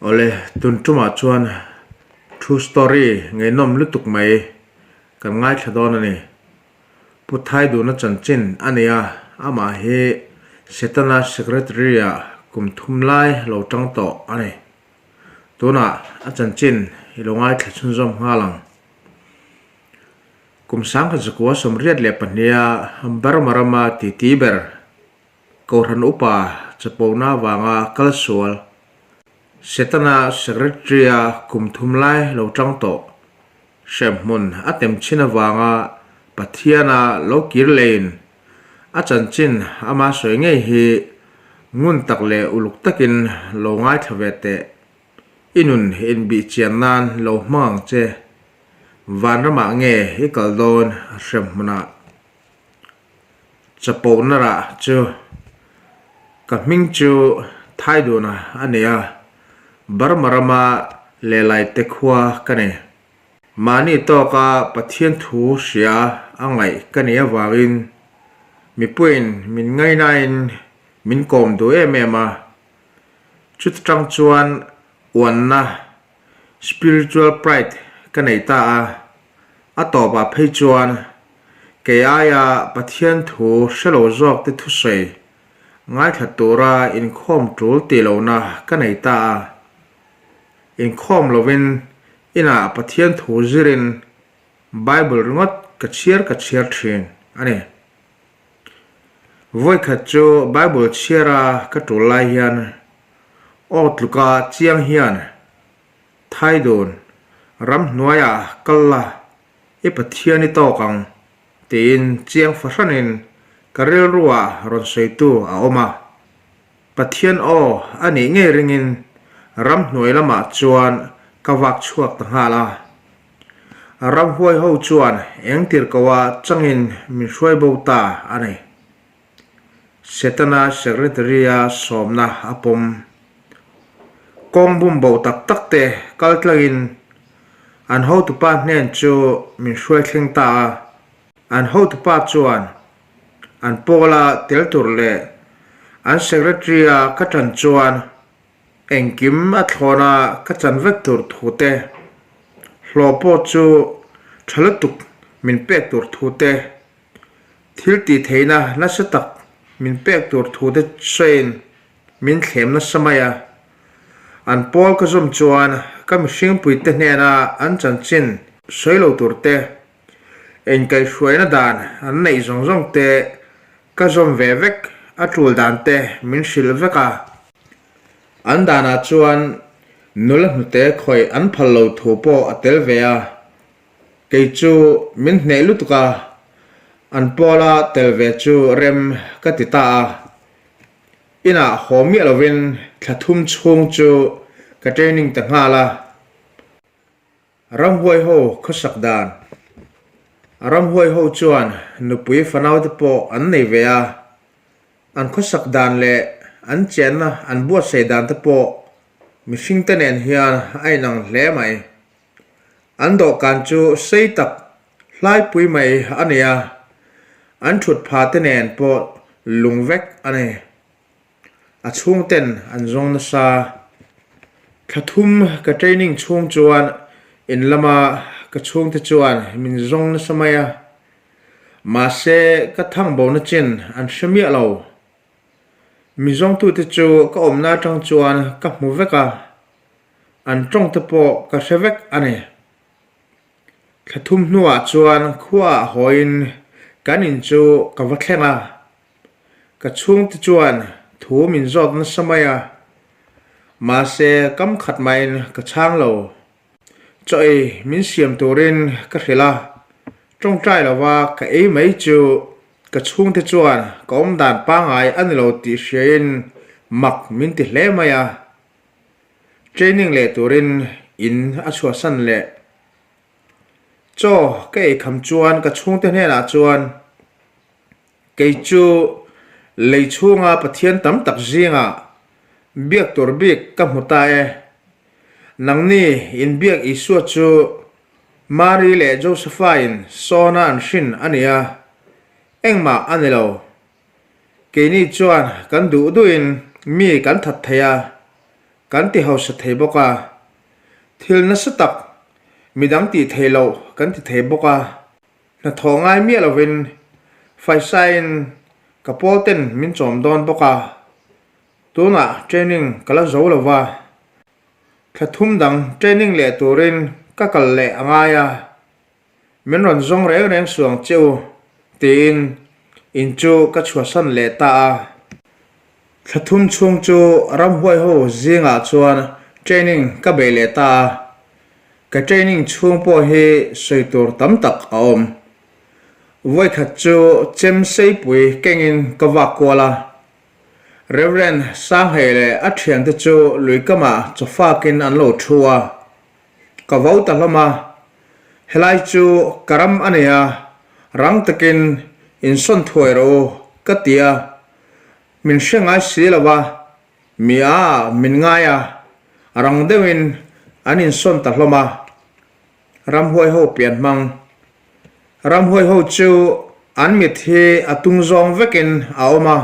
Awle, tun tumah chuan true story ngaihnawm lutuk mai kan ngaithla dawn a ni. Pu Thaiduna chanchin a ni a, amah hi Setana secretary-ah kum thum lai lo tang tawh a ni. Tunah a chanchin i lo ngaithla chhunzawm nghal ang. Kum 1982-a Burma rama titi ber Kohhran upa chapona avanga kal sual Setana secretary-a kum thum lai lo tang tawh hremhmun a tem chhin avanga Pathiana lo kir leiin a chanchin ama sawi ngei hi ngun tak leh uluk takin lo ngaithla ve teh. I nun inbih chian nan lo hmang ang che. Vanramah nge i kal dawn hremhmunah? Chapona rah chu ka hming chu Thaiduna a ni a, Burma rama Lelaite khua ka ni. Mahni tawka Pathian thu hria a ngaih ka nih avangin mipuiin min ngainain min kawm duh em em a. Chuta tang chuan uanna, spiritual pride, ka nei ta a, a tawpah phei chuan kei aia Pathian thu hre lo zawk te thusawi ngaithla tura inkhawm tul tih lohna ka nei ta a. Inkhawm lovin inah Pathian thu zirin Bible ringawt ka chhiar ka chhiar thin a ni. Vawikhat chu Bible chhiara ka tul lai hian aw tluka chiang hian Thaidun ramhnuaiah kal la i Pathian i tawk ang tiin chiang fahranin ka rilruah rawn sawitu a awm a. Pathian aw a nih ngei ringin ramhnuai lamah chuan ka vak chhuak ta nghal a. Ramhuai ho chuan eng tirhkoa changin min hruai bo ta a ni. Setana secretary-a sawmna a pawm. Kawng bum bo tak tak te kal tlangin an hotupa hnen chu min hruai thleng ta a. An hotupa chuan an pawla tel tur leh an secretary-a ka tan chuan Engkim a thlawn a ka chan vek tur thu te, hlawh pawh chu tha lutuk min pek tur thu te, thil tih theihna nasa tak min pek tur thu te sawiin min thlem nasa mai a. An pawl ka zawm chuan ka mihringpui te hnena an chanchin sawi lo tur te, inkaihhruaina dan an neih zawng zawng te ka zawm ve vek a tul dan te min hrilh vek a. An danah chuan nula hnute khawih an phal lo thu pawh a tel ve a, kei chu min hneh lutuk a, an pawla tel ve chu rem ka ti ta a. Inah haw miah lovin thla thum chhung chu ka training ta nghal a. Ramhuai ho khawsak dan. Ramhuai ho chuan nupui fanaute pawh an nei ve a. An khawsak dan leh an chenna an buatsaih dan te pawh mihring te nen hian a inang hle mai. An dawhkan chu sei tak hlaipui mai a ni a, an thut pha te nen pawh lung vek a ni. A chhungten an zawng nasa. Thla thum ka training chhung chuan in lama ka chhungte chuan min zawng nasa mai a. Mahse, ka thang bona chin an hre miah lo. Mi zawngtute chu ka awmna atang chuan ka hmu vek a, an tawng te pawh ka hre vek a ni. Thla thum hnuah chuan khuaah hawiin kan in chu ka va thleng a, ka chhungte chuan thu min zawt nasa mai a, mahse kam khat mahin ka chhang lo. Chaw ei min siam turin ka hrilh a, tawngtai lova ka ei mai chu ka chhungte chuan ka awmdan pangngai a ni lo tih hriain mak min ti hle mai a. Training leh turin in a chhuahsan leh. Chaw ka ei kham chuan ka chhungte hnenah chuan kei chu lei chhunga Pathian tam tak zingah biak tur bik ka hmu ta e. Nangni inbiak Isua chu Mari leh Josefa in sawna an hrin a ni a, engmah a ni lo. Keini chuan kan duh duhin mi kan that thei a, kan ti hausa thei bawk a, thil nasa tak midang tih theih loh kan ti thei bawk a, hnathawh ngai miah lovin faisain ka pawl ten min chawm dawn bawk a, tunah training ka la zo lo va, thla thum dang training leh turin ka kal leh a ngai a. Min rawn zawng reng reng suang che u, tiin in chu ka chhuahsan leh ta a. Thla thum chhung chu ramhuai ho zingah chuan training ka bei leh ta a. Ka training chhung pawh hi sawi tur tam tak a awm. Vawikhat chu chem seipui kengin ka vak kual a. Reverend Sanghei leh a thiante chu luikamah chawfakin an lo thu a. Ka vo ta hlawm a, helai chu ka ram a nei a, rang takin insawn thuai rawh u ka ti a, min hre ngai si lo va, mi a min ngai a, rang deuhin an insawn ta hlawm a, ramhuai ho pian hmang. Ramhuai ho chu an mit hi a tung zawng vekin a awm a,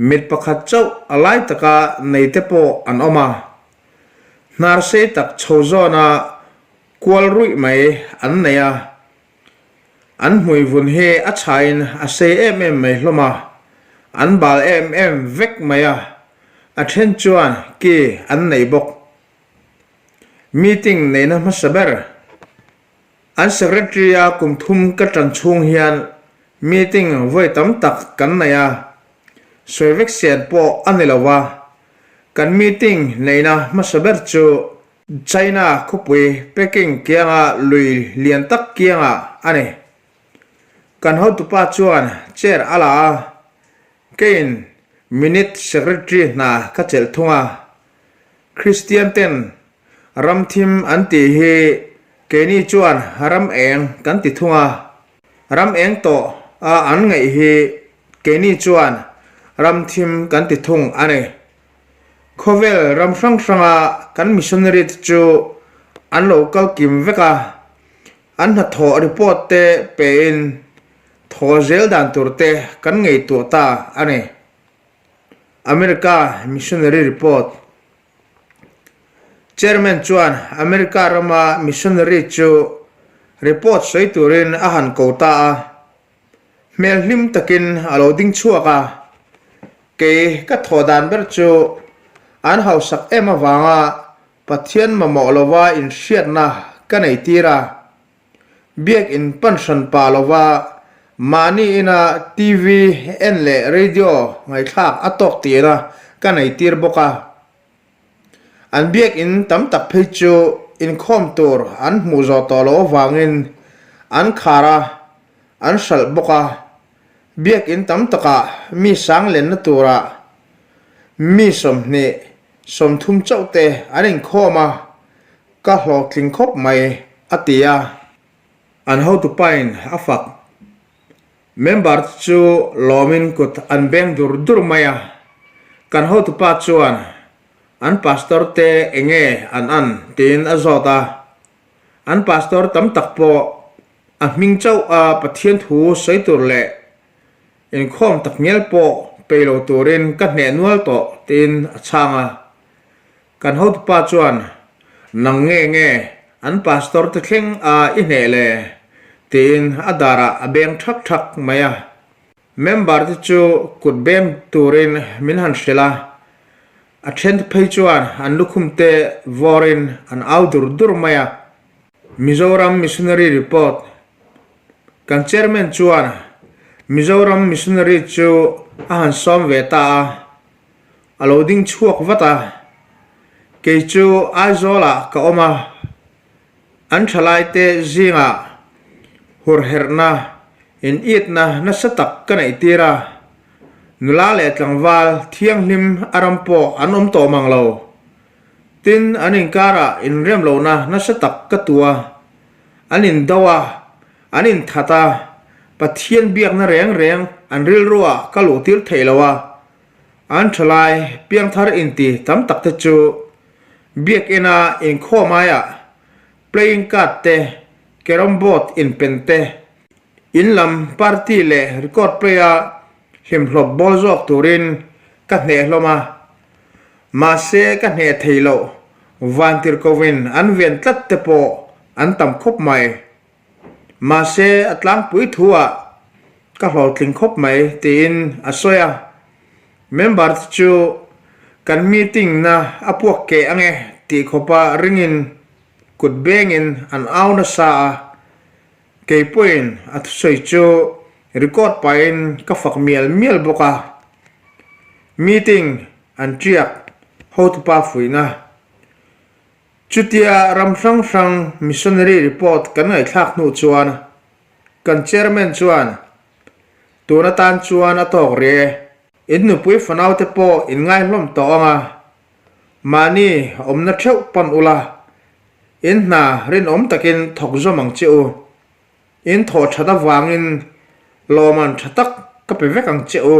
mit pakhat chauh a lai taka nei te pawh an awm a, Hnar sei tak chho zawna kual ruih mai an nei a, an hmui vun hi a chhain a sei em em mai hlawm a, an bal em em vek mai a, a then chuan ki an nei bawk. Meeting neihna hmasa ber An secretary a kum thum ka tan chhung hian meeting vawi tam tak kan nei a, sawi vek sian pawh a ni lo va. Kan meeting neihna hmasa ber chu China khawpui Peking kianga lui lian tak kiangah a ni. Kan hotupa chuan chair a la a, keiin minute secretary hna ka chelh thung a. Kristian ten Ram thim an tih hi keini chuan ram eng kan ti thung a, ram eng tawh a an ngaih hi keini chuan ram thim kan ti thung a ni. Khawvel ram hrang hranga kan missionary te chu an lo kal kim vek a, an hnathawh report te pein thaw zel dan tur te kan ngaihtuah ta a ni. America Missionary Report. Chairman chuan America rama missionary chu report sawi turin a han ko ta a, hmel hlim takin a lo ding chhuak a. Kei ka thawh dan ber chu an hausak em avanga Pathian mamawh lova inhriatna ka nei tir a. Biakinn pan hran pah lova mahni ina TV en leh radio ngaihthlak a tawk tihna ka nei tir bawk a. An biakinn tam tak phei chu inkhawm tur an hmuh zawh tawh loh avangin an khar a, an hralh bawk a. Biakinn tam takah mi sang lenna turah mi 20, 30 chauh te an inkhawm a. Ka hlawhtling khawp mai, a ti a. An hotupain a fak. Member te chu lawmin kut an beng dur dur mai a. Kan hotupa chuan an pastor te enge an an tiin a zawt a. An pastor tam tak pawh a hming chauh a Pathian thu sawi tur leh inkhawm tak ngial pawh pei lo turin ka hneh nual tawh tiin a chhang a. Kan hotupa chuan, Nang nge nge, an pastor te thleng a i hneh le? tiin a darah a beng thak thak mai a. Member te chu kut beng turin min han hrilh a, a then te phei chuan an lukhum te vawrin an au dur dur mai a. Mizoram Missionary Report Kan chairman chuan Mizoram Missionary chu a han sawm ve ta a. A lo ding chhuak vat a, kei chu Aizawlah ka awm a, an thalaite zingah hurherhna, initna nasa tak ka neih tir a, nula leh tlangval thianghlim a ram pawh an awm tawh mang lo. Tin, an inkarah inrem lohna nasa tak ka tu a, an indo a, an inthat a, Pathian biakna reng reng an rilruah ka luhtir theih lo a, An thalai piangthar inti tam tak te chu biakina inkhawm aiah playing card te, carrom board inpen te, in lam party leh record play a hlimhlawp bawl zawk turin ka hneh hlawm a. Mahse ka hneh thei loh vantirhkohin an ven tlat te pawh an tam khawp mai. Mahse a tlangpui thu ah ka hlawhtling khawp mai tiin a sawi a. Member te chu kan meeting na a puak keh ange tih khawpa ringin kut bengin an au nasa a. Kei pawhin a thusawi chu record pahin ka fak mial mial bawk a. Meeting an ṭiak hotupa fuihna. Chutia ram hrang hrang missionary report kan ngaihthlak hnu chuan kan chairman chuan tun atan chuan a tawk rih e. In nupui fanaute pawh in ngai hlawm tawh ang a, mahni awmna theuh pan ula, in hna rinawm takin thawk zawm ang che u. In thawh that avangin lawman tha tak ka pe vek ang che u.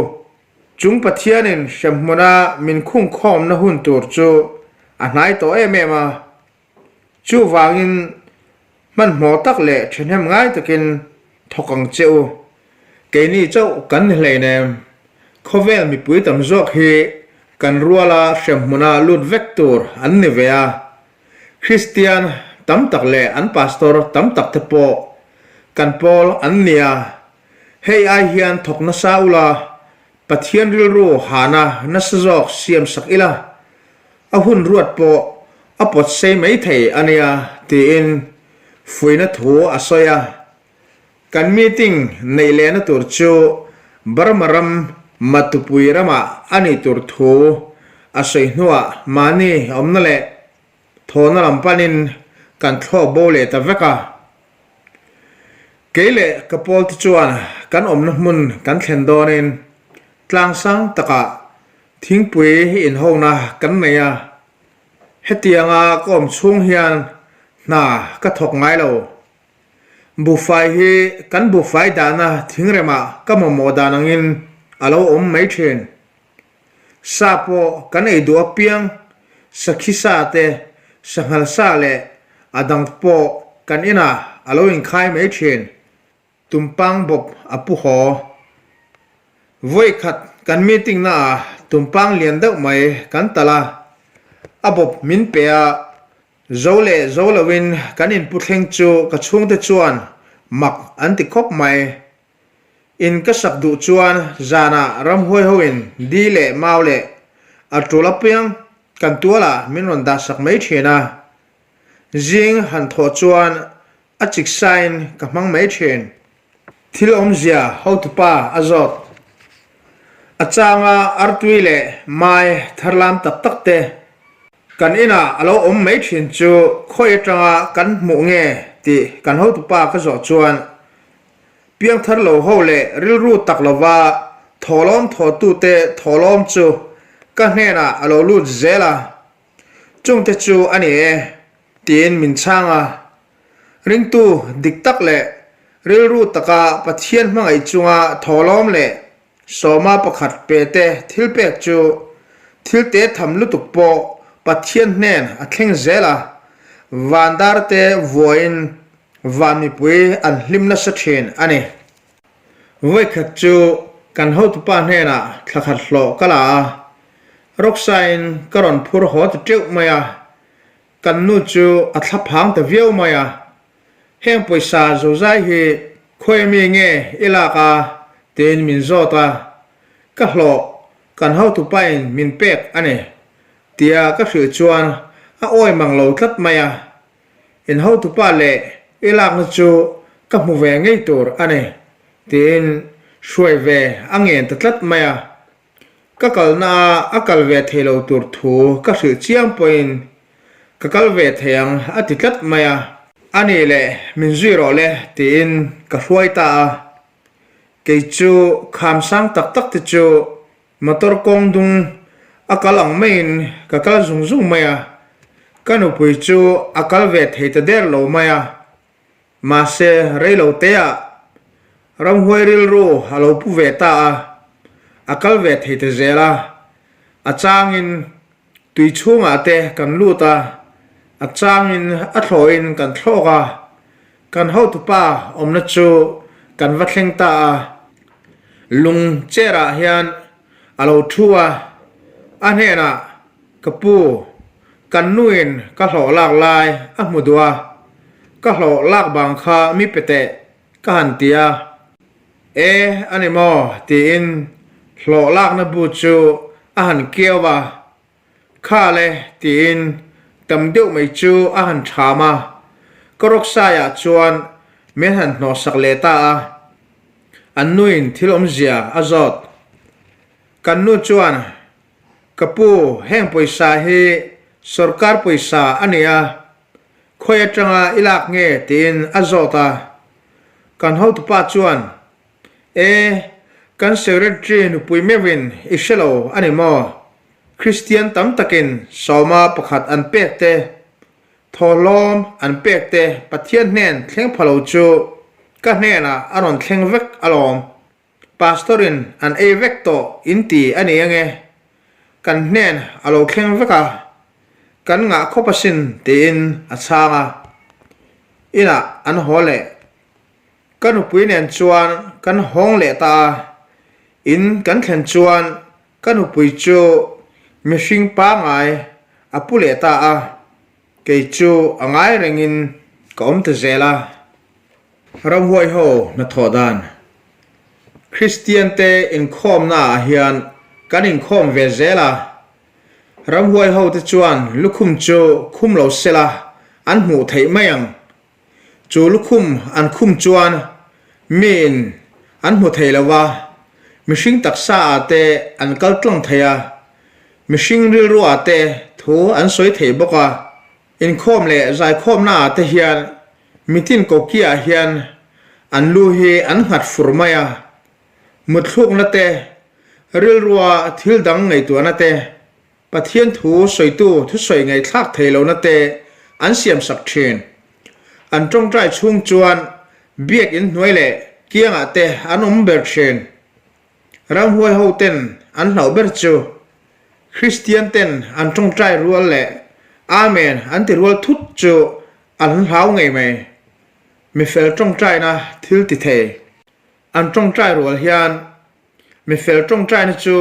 Chung Pathianin hremhmuna min khungkhawmna hun tur chu a hnai tawh em em a. Chuvangin hmanhmawh tak leh thahnem ngai takin thawk ang che u. Keini chauh kan ni hleinem. Khawvel mipui tam zawk hi kan ruala hremhmuna lut vek tur an ni ve a. Kristian tam tak leh an pastor tam tak te pawh kan pawl an ni a. Hei ai hian thawk nasa ula Pathian rilru hana nasa zawk siam sak ila. A hun ruat pawh a pawt sei mai thei a nia tiin fuihna thu a sawi a. Kan meeting neih lehna tur chu Burma ram Matupui ramah a nih tur thu a sawi hnuah mahni awmna leh thawhna lam panin kan thlawk bo leh ta vek a. Kei leh ka pawlte chuan kan awmna hmun kan thlen dawnin tlang sang takah Thingpui inhona kan nei a, hetianga ka awm chhung hian hna ka thawk ngai lo. Buhfai hi kan buhfai dahna thingremah ka mamawh dan angin a lo awm mai thin. Sa pawh kan ei duh apiang sakhi sa te, sanghal sa leh a dang pawh kan inah a lo inkhai mai thin. Tumpang bawp a pu haw. Vawi khat kan meeting na ah tumpang lian deuh mai kan talh a, a bawp min pe a, zo leh zo lo in kan inpu thleng chu ka chhungte chuan mak an ti khawp mai. In ka sak duh chuan zanah ramhuai ho in di leh mau leh a tul apiang kan tual ah min rawn dah sak mai thin a, zing han thawh chuan A chiksain ka hmang mai thin. Thil awmzia hotupa a zawt. A changa artui leh mai tharlam tak tak te kan inah a lo awm mai thin chu khawi atanga kan hmuh nge tih kan hotupa ka zawh chuan piangthar lo ho leh rilru tak lova thawhlawm thawhtute thawhlawm chu ka hnenah a lo lut zel a. Chungte chu a ni e, tiin min chhang a. Ringtu dik tak leh rilru taka Pathian hmangaih chunga thawhlawm leh sawma pakhat pe te thil pek chu thil te tham lutuk pawh Pathian hnen a thleng zel a, vandar te vuain van mipui an hlim nasa thin a ni. Vawikhat chu kan hotupa hnenah thlakhat hlawh ka la a, rawksain ka rawn phur haw ta teuh mai a, kan nu chu a thla phang ta viau mai a, heng pawisa zozai hi khawi mi nge i lak a tiin min zawt a, ka hlawh kan hotupain min pek a ni tia ka hrilh chuan a awi mang lo tlat mai a. In hotupa leh i lakna chu ka hmu ve ngei tur a ni, tiin hruai ve a ngen ta tlat mai a. Ka kalna a a kal ve thei lo tur thu ka hrilh chiang pawhin ka kal ve thei ang a ti tlat mai a. A nih leh min zui rawh le tiin ka hruai ta a. Kei chu kham sang tak tak te chu Motor kawng dung a kal ang maiin ka kal zung zung mai a, ka nupui chu a kal ve thei ta der lo mai a, mahse rei lo te ah ramhuai rilru a lo pu ve ta a, a kal ve thei ta zel a, a changin tui chhungah te kan lut a, a changin a thlawhin kan thlawk a, Kan hotupa awmna chu kan va thleng ta a, lung chair ah hian a lo thu a, a hnenah. Ka pu, kan nuin ka hlawh lak lai a hmu duh a, ka hlawh lak bang kha mi pe teh ka han ti a. E, a ni maw? tiin hlawh lakna bu chu a han keu a. Kha le, tiin tam deuh mai chu a han ṭham a, ka rawksaiah chuan min han hnawhsak leh ta a. An nuin thil awmzia a zawt. Kan nu chuan, Ka pu, heng pawisa hi sorkar pawisa a ni a, khawi atanga i lak nge? tiin a zawt a. Kan hotupa chuan, E, kan secretary nupui meuhin i hre lo a ni maw? Kristian tam takin sawma pakhat an pek te, thawhlawm an pek te Pathian hnen thleng pha lo chu ka hnenah a rawn thleng vek alawm. Pastor in an ei vek tawh in ti a ni ange, kan hnen a lo thleng vek a, kan ngah khawp asin tiin a chhang a, inah an haw leh. Ka nupui nen chuan kan hawng leh ta a, in kan thlen chuan ka nupui chu mihring pangai a pu leh ta a, kei chu a ngai rengin ka awm ta zel a. Ramhuai ho hnathawh dan. Kristian te inkhawmna ah hian kan inkhawm ve zel a, ramhuai ho te chuan lukhum chu khum lo sela an hmuh theih mai ang. Chu lukhum an khum chuan miin an hmu thei lo va, mihring taksa ah te an kal tlang thei a, mihring rilru ah te thu an sawi thei bawk a. Inkhawm leh zaikhawmna ah te hian Mitin kokiah hian an lu hi an nghat fur mai a, mutthlukna te, rilrua thil dang ngaihtuahna te, Pathian thu sawitu thusawi ngaihthlak thei lohna te an siamsak thin. An tawngtai chhung chuan biak in hnuai leh kiangah te an awm ber thin. Ramhuai ho ten an hlauh ber chu Kristian ten an tawngtai rual leh Amen an ti rual thut chu An hlau ngei mai. Mifel tawngtaina thil ti thei. An tawngtai rual hian mifel tawngtaina chu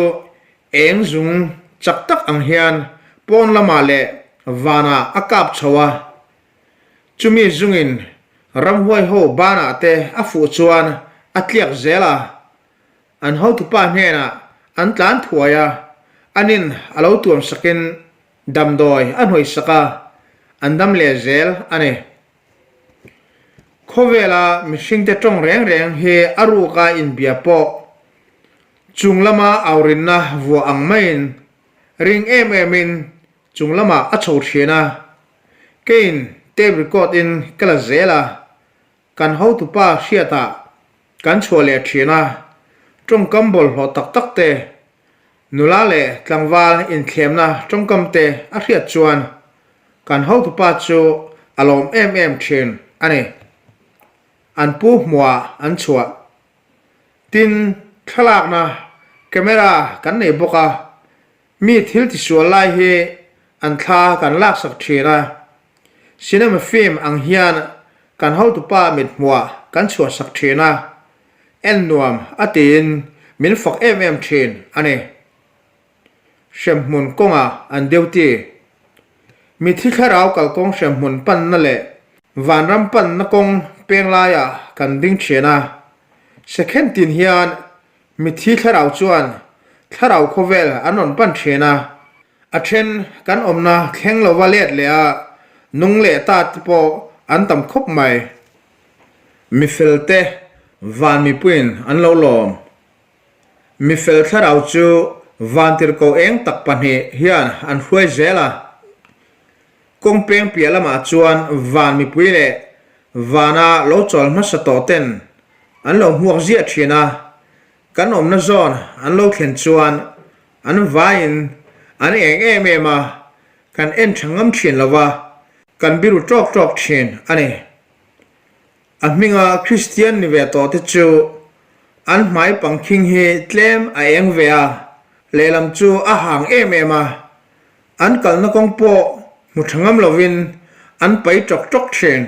eng zung chak tak ang hian pawn lamah leh vanah a kap chho a. Chumi zungin ramhuai ho banah te a fuh chuan a tliak zel a. An hotupa hnenah an tlan thuai a, anin a lo tuam sakin Damdawi a hnawihsak a, an dam leh zel a ni. Khawvela mihringte tawng reng reng hi a ruka inbia pawh chung lama aurinna vuah ang maiin ring em emin chung lamah a chho thin a, keiin tape record in ka la zel a, Kan hotupa hriatah kan chhuah leh thin a, tawngkam bawlhhlawh tak tak te, nula leh tlangval inthlemna tawngkam te a hriat chuan kan hotupa chu a lawm em em thin a ni. An pu hmuah an chhuah. Tin, thlalakna camera kan nei bawk a, Mi thil tisual lai hi an thla kan laksak thin a, cinema film ang hian kan hotupa mithmuah kan chhuahsak thin a, en nuam a tiin min fak em em thin a ni. Hremhmun kawngah an duty. Mithi thlarau kalkawng hremhmun panna leh vanram panna kawng peng laiah kan ding thin a, sekhen tin hian Mithi thlarau chuan thlarau khawvel an rawn pan thin a, a then kan awmna thleng lova let leh a nung leh ta te pawh an tam khawp mai. Mifel te van mipuiin an lo lawm. Mifel thlarau chu vantirhkoh eng tak pahnih hian an hruai zel a. Kawng peng piah lamah chuan van mipui leh vana lo chawl hmasa tawh ten An lo hmuak ziah thin a, kan awmna zawn an lo thlen chuan an vaiin an eng em em a, kan en tha ngam thin lo va, kan biru tawk tawk thin a ni. A hminga Kristian ni ve tawh te chu an hmai pangkhing hi tlem a eng ve a, lehlam chu a hang em em a, an kalna kawng pawh hmu tha ngam lovin an pai tawk tawk thin.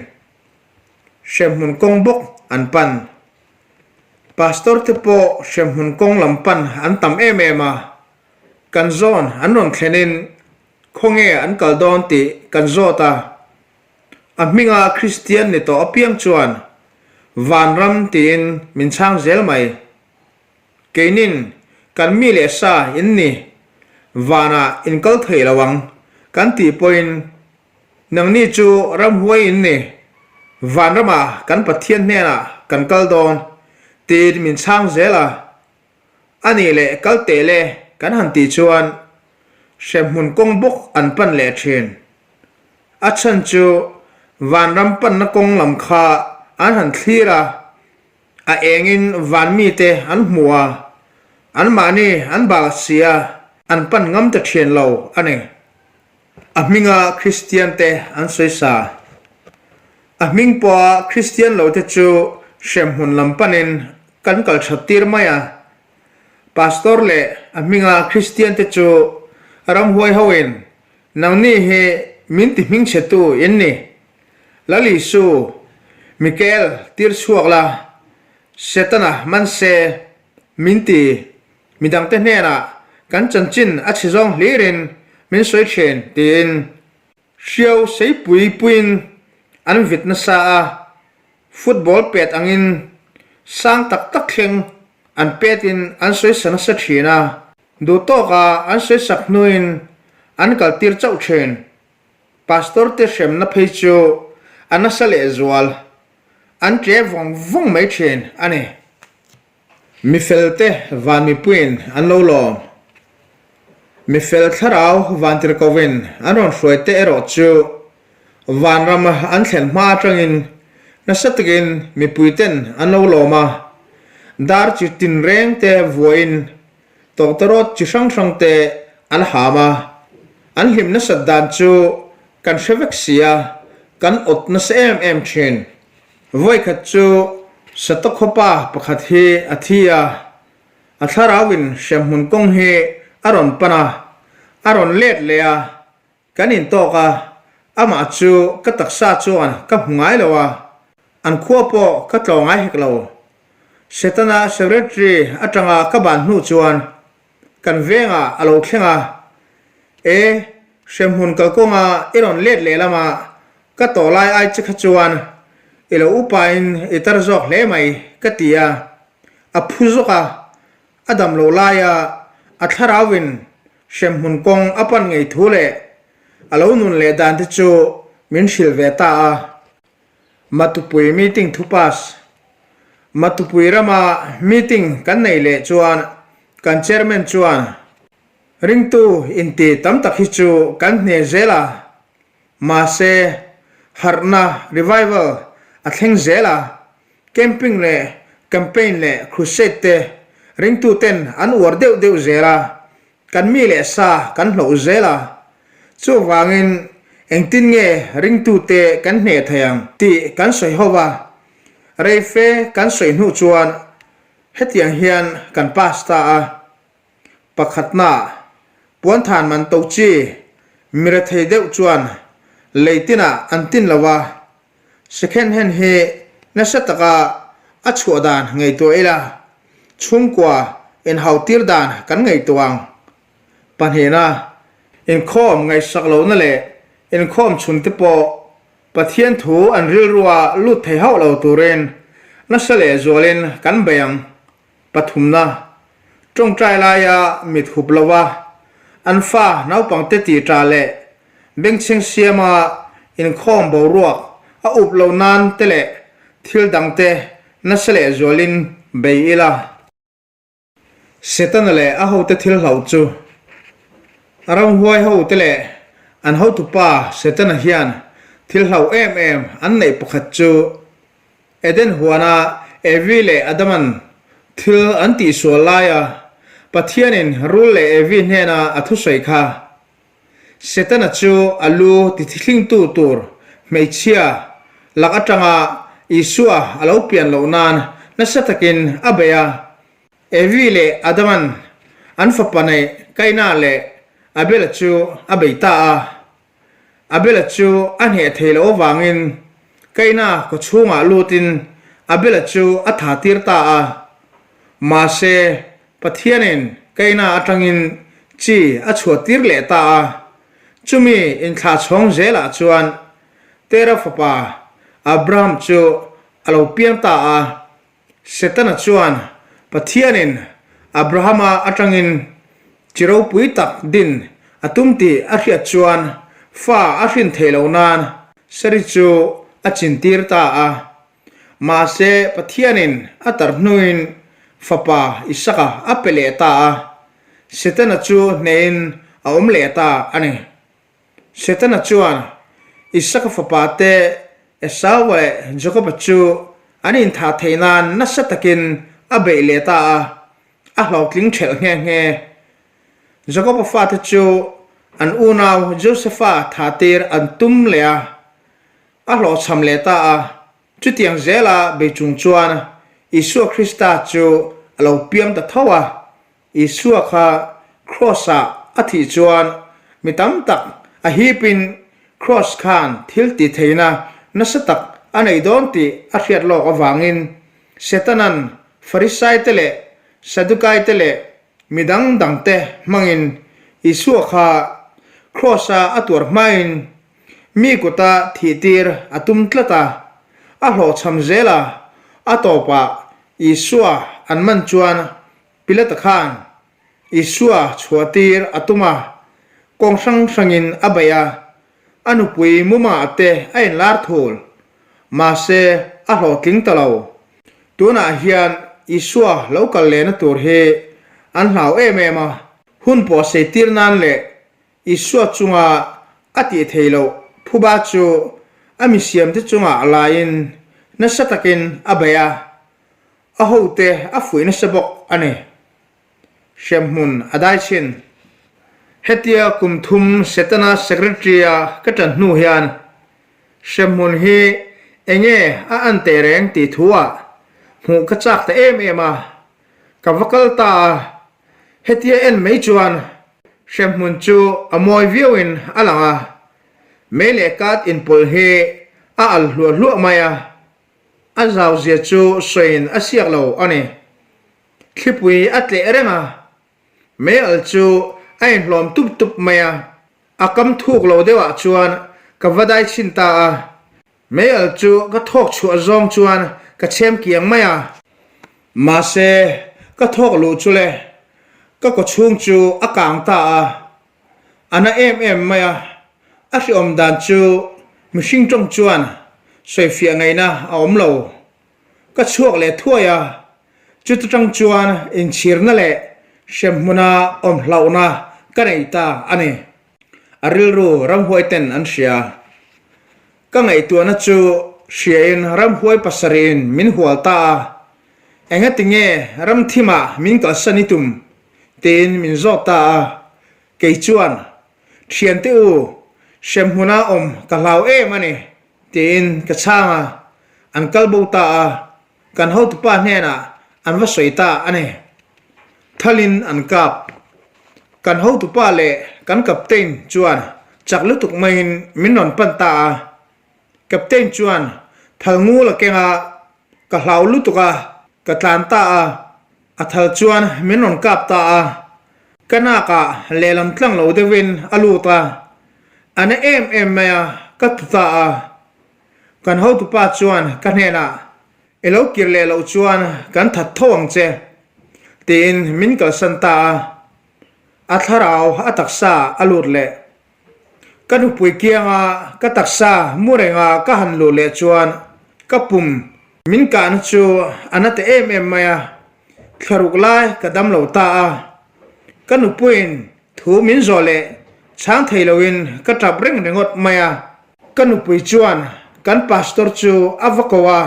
Hremhmun kawng bawk an pan. Pastor te pawh hremhmun kawng lam pan an tam em em a, kan zawn an rawn thlenin. Khawnge an kal dawn tih kan zawt a. A hminga Kristian ni tawh apiang chuan Vanram tiin min chhang zel mai. Keinin kan mi leh sa in ni, vanah in kal thei lo ang kan tih pawhin nangni chu ramhuai in ni, vanramah kan Pathian hnenah kan kal dawn tiin min chhang zel a. A nih leh kal teh le kan han tih chuan hremhmun kawng bawk an pan leh thin. A chhan chu vanram panna kawng lam kha an han thlir a, A engin van mite an hmu a, anmahni an bal si a, an pan ngam ta thian lo a ni. A hminga Kristian te an sawi sa. A hming pawha Kristian lo te chu hremhmun lam panin kan kal that tir mai a. Pastor leh a hminga Kristian te chu ramhuai hoin nangni hi min ti hmingchhetu in ni. Lal Isu, Mikael tir chhuak la, Setana man se, min ti, midangte hnenah kan chanchin a chhe zawng hlirin min sawi thin tiin hriau seipui puiin an vit nasa a, football pet angin sang tak tak thleng an petin an sawisa nasa thin a, duhtawka an sawisak hnuin an kaltir chauh thin. Pastor te hremna phei chu a nasa lehzual, an tle vawng vawng mai thin a ni. Mifel te van mipuiin an lo lawm. Mifel thlarau vantirhkohin an rawn hruai te erawh chu vanram an thlen hma atangin nasa takin mipui ten an lo lawm a, dar chi tinreng te vuahin Tawktarawt chi hrang hrang te an ham a, an hlim nasat dan chu kan hre vek si a, kan awt nasa em em thin. Vawikhat chu Satawkhawpa pakhat hi a thi a, a thlarauin hremhmun kawng hi a rawn pan a, a rawn let leh a, Kan intawk a, amah chu ka taksa chuan ka hmu ngai lo a, an khua pawh ka tlawh ngai hek lo. Setana secretary atanga ka ban hnu chuan kan vengah a lo thleng a, E, hremhmun kalkawnga i rawn let leh lama ka tawh lai ai che kha chuan i lo upain i tar zawk hle mai ka ti a, a phu zawk a, A dam loh laia a thlarauin hremhmun kawng a pan ngei thu leh a lo nun leh dan te chu min hrilh ve ta a. Matupui meeting thu pass. Matupui rama meeting kan nei leh chuan kan chairman chuan ringtu inti tam tak hi chu kan hne zel a, mahse harhna, revival, a thleng zel a, Camping leh campaign leh crusade te ringtu ten an uar deuh deuh zel a, kan mi leh sa kan hloh zel a. Chuvangin engtin nge ringtu te kan hneh thei ang tih kan sawi ho va, reife kan sawi hnu chuan hetiang hian kan pass ta a. Pakhatna, puanthan man to chi mi rethei deuh chuan lei tinah an tin lo a, Second hand hi nasa taka a chhuah dan ngaihtuah ila, chhungkua inhautir dan kan ngaihtuah ang. Pahnihna, inkhawm ngaihsak lohna leh inkhawm chhunte pawh Pathian thu an rilrua lut thei hauh lo turin nasa lehzualin kan bei ang. Pathumna, tawngtai laia mit hup lova an fa naupangte tih ṭah leh bengchheng siama inkhawm boruak a up lo nan te leh thil dangte nasa leh zualin bei ila. Setana leh a hote thil hlauh chu a ramhuai hote leh an hotupa Setana hian thil hlauh em em an neih pakhat chu Eden huana Evi leh Adaman thil an tihsual laia Pathianin rul leh Evi hnena a thusawi kha, Setana chu a lu tithlingtu tur hmeichhia lak atanga Isua a lo pian loh nan nasa takin a bei a. Evi leh Adaman an fapa neih Kaina leh Abela chu a bei ta a. Abela chu a hneh thei loh avangin Kaina kawchhungah lutin Abela chu a tha tir ta a. Mahse, Pathianin Kaina atangin chi a chhuah tir leh ta a. Chumi inthlah chhawng zelah chuan Tera fapa Abraham chu a lo piang ta a. Setana chuan Pathianin Abrahama atangin chi ropui tak din a tum tih a hriat chuan fa a hrin theih loh nan Sari chu a chintir ta a. Mahse Pathianin a tar hnuin fapa Isaka a pe leh ta a, Setana chu hnehin a awm leh ta a ni. Setana chuan Isaka fapa te Esau leh Jakoba chu an inthah theih nan nasa takin a beih leh ta a, a hlawhtling ṭhelh nghe nghe. Jakoba fate chu an unau Josefa thahtir an tum leh a, a hlawhchham leh ta a. Chutiang zela bei chung chuan Isua Krista chu a lo piang ta tho a, Isua kha Kraws-ah a thih chuan mi tam tak a hipin Kraws khan thil tih theihna nasa tak a nei dawn tih a hriat lawk avangin Setana'n Farisaite leh Sadukaite leh mi dang dangte hmangin Isua kha Kraws-a a tuar hmain mi kuta thihtir a tum tlat a, a hlawhchham zel a, a tawpah Isua an man chuan Pilata khan Isua chhuahtir a tum a, kawng hrang hrangin a beih a, a nupui Muma te a inlar thul. Mahse, a hlawhtling ta lo. Tunah hian Isua lo kal lehna tur hi an hlau em em a, hun pawh seitir nan leh Isua chunga a tih theih loh phuba chu a misiamte chungah laiin nasa takin a beih a, A hote a fuih nasa bawk a ni. Hremhmun a dai chin. Hetia kum thum Setana Secretary-a ka ṭan hnu hian hremhmun hi enge a an teh reng tih thu-ah hmuh ka chak ta em em a, ka va kal ta a. Hetia en mai chuan hremhmun chu a mawi viauin a lang a, mei leh kat inpawlh hi a al hluah hluah mai a. A zau zia chu sawiin a siak lo a ni. Thlipui a tleh reng a, meial chu a inhlawm tup tup mai a, a kam thuk lo deuhah chuan ka va dai chhin ta a, meial chu ka thawk chhuah zawng chuan ka chhem kiang mai a. Mahse, ka thawk luh chu le, ka kawchhung chu a kang ta a, A na em em mai a, a hriawm dan chu mihring tawng chuan sawifiah ngaihna a awm lo. Ka chhuak leh thuai a, chuta tang chuan inchhirna leh hremhmuna awm hlauhna ka nei ta a ni. A rilru ramhuai ten an hria. Ka ngaihtuahna chu hriain ramhuai pasarih in min hual ta a, engati nge ramthimah min kalsan i tum Tiin min zawt ta a, kei chuan, Thiante u, hremhmuna awm ka hlau em a ni, tiin ka chhang a, an kal bo ta a, kan hotupa hnenah an va sawi ta a ni. Thalin an kap. Kan hotupa leh kan captain chuan chak lutuk maiin min rawn pan ta a, captain chuan thal ngul a keng a, ka hlau lutuk a, ka tlan ta a. A thal chuan min rawn kap ta a, ka nakah lehlam tlang lo deuhin a lut a, a na em em mai a, ka tu ta a. Kan hotupa chuan ka hnenah, I lo kir leh loh chuan kan that tho ang che, tiin min kalsan ta a. A thlarau a taksa a lut leh. Ka nupui kianga ka taksa mu renga ka han luh leh chuan ka pum min kahna chu a na ta em em mai a, thlaruk lai ka dam lo ta a. Ka nupuiin thu min zawh leh chhang thei loin ka tap reng ringawt mai a. Ka nupui chuan kan pastor chu a va ko a,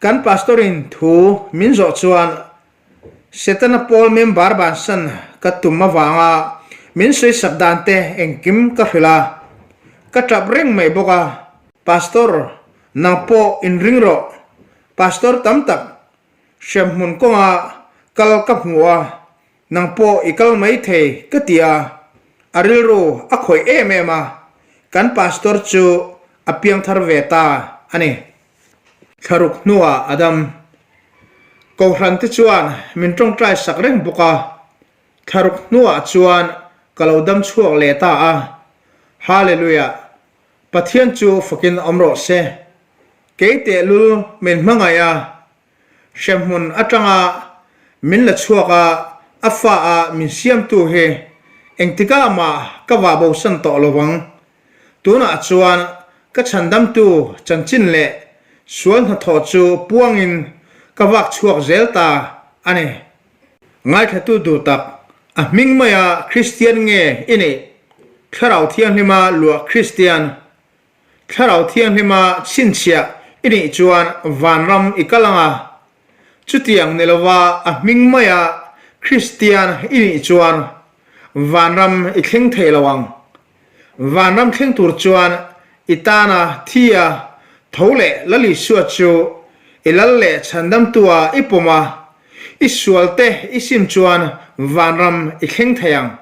kan pastor-in thu min zawh chuan Setana pawl member bansan ka tum avanga min sawisak dan te engkim ka hrilh a, ka tap reng mai bawk a, Pastor, nang pawh inring rawh, Pastor tam tak hremhmun kawnga kal ka hmu a, nang pawh i kal mai thei ka ti a, a rilru a khawih em em a, kan Pastor chu a piangthar ve ta a ni. Thlaruk hnuah a dam. Kohhran te chuan min tawngtai sak reng bawk a, thlaruk hnuah chuan ka lo dam chhuak leh ta a. Hallelujah! Pathian chu fakin awm rawh se. Kei tehlul min hmangaih a, hremhmun atanga min la chhuak a, a fa a min siamtu hi engtikah mah ka vah bosan tawh lo vang. Tunah chuan ka chhandamtu chanchin leh sual hnathawh chu puangin ka vak chhuak zel ta a ni. Ngaithlatu duh tak, a hming maia Kristian nge i nih? Thlarau Thianghlima luah Kristian, Thlarau Thianghlima chhinchhiah i nih chuan vanram i kal ang a. Chutiang ni lova a hming maia Kristian i nih chuan vanram i thleng thei lo ang. Vanram thleng tur chuan i tana thi a tho leh Lal Isua chu i lal leh chhandamtua i pawm a, i sualte i sim chuan vanram i thleng thei ang.